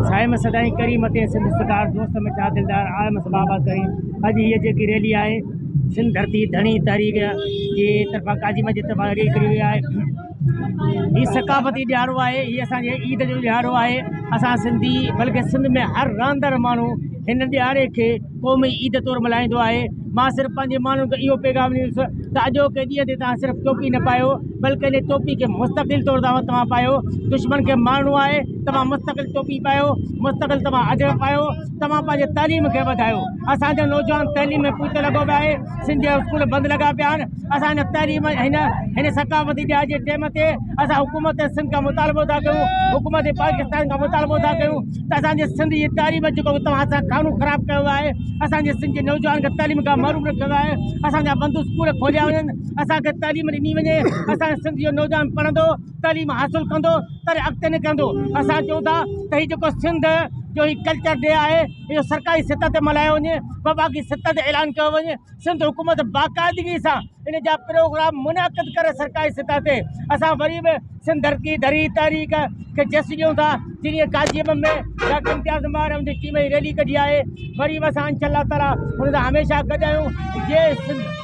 سائين سدائين ڪرين مٿي سنڌ سگهار دوست مٺا دلدار عالم سڀ آباد ڪرين. اڄ هيء جيڪي ريلي آهي سنڌ ڌرتي ڌڻي تحريڪ جي طرفان قاضي محمد جي طرفان ريلي ڪئي وئي آهي. هي ثقافتي ڏهاڙو آهي، هي اسان جي عيد جو ڏهاڙو آهي. اسان سنڌي بلڪه سنڌ ۾ هر رهندڙ ماڻهو هن ڏهاڙي کي قومي عيد طور ملهائيندو آهي. مان صرف پنهنجي ماڻهن کي اهو پيغام ڏيندس ته اڄوڪي ڏينهن تي توهان صرف ٽوپي نه پايو بلڪه ان ٽوپي کي مستقل طور توهان پايو. دشمن کي مارڻو آهي توهان مستقل ٽوپي پايو، مستقل توهان اجرڪ پايو، توهان پنهنجي تعليم کي وڌايو. اسان جو نوجوان تعليم ۾ پوئتي لڳو پيو آهي، سنڌ جا اسڪول بند لڳا پيا آهن. اسان هن تعليم هن هن ثقافتي ڏهاڙي جي ٽيم تي اسان حڪومت سنڌ کان مطالبو ٿا ڪيون، حڪومت پاڪستان کان مطالبو ٿا ڪيون ته اسان جي سنڌ جي تعليم جيڪو توهان سان قانون خراب ڪيو ويو آهي، اسان جي سنڌ جي نوجوان کي تعليم کان محروم رکيو ويو آهي، اسان جا بند اسڪول کوليا وڃن، اسان کي تعليم ڏني وڃي، اسان جي سنڌ جو نوجوان پڙهندو، تعليم حاصل ڪندو تڏهن اڳتي نڪرندو. اسان چئون ٿا ته هي جيڪو سنڌ جو هي ڪلچر ڊي آهي اهو سرڪاري سطح تي ملهايو وڃي، وفاقي سطح تي اعلان ڪيو وڃي، سنڌ حڪومت باقاعدگي سان ان جا پروگرام منعقد ڪري سرڪاري سطح تي. اسان وري به سنڌ ڌرتي ڌري تحريڪ کي جس ڏيون ٿا جنهن قاضي احمد ۾ ڊاڪٽر امتياز مهر ان جي ٽيم جي ريلي ڪڍي آهي. وري به اسان انشاء الله تعالي ان سان هميشه گڏ آهيون. جي سنڌ.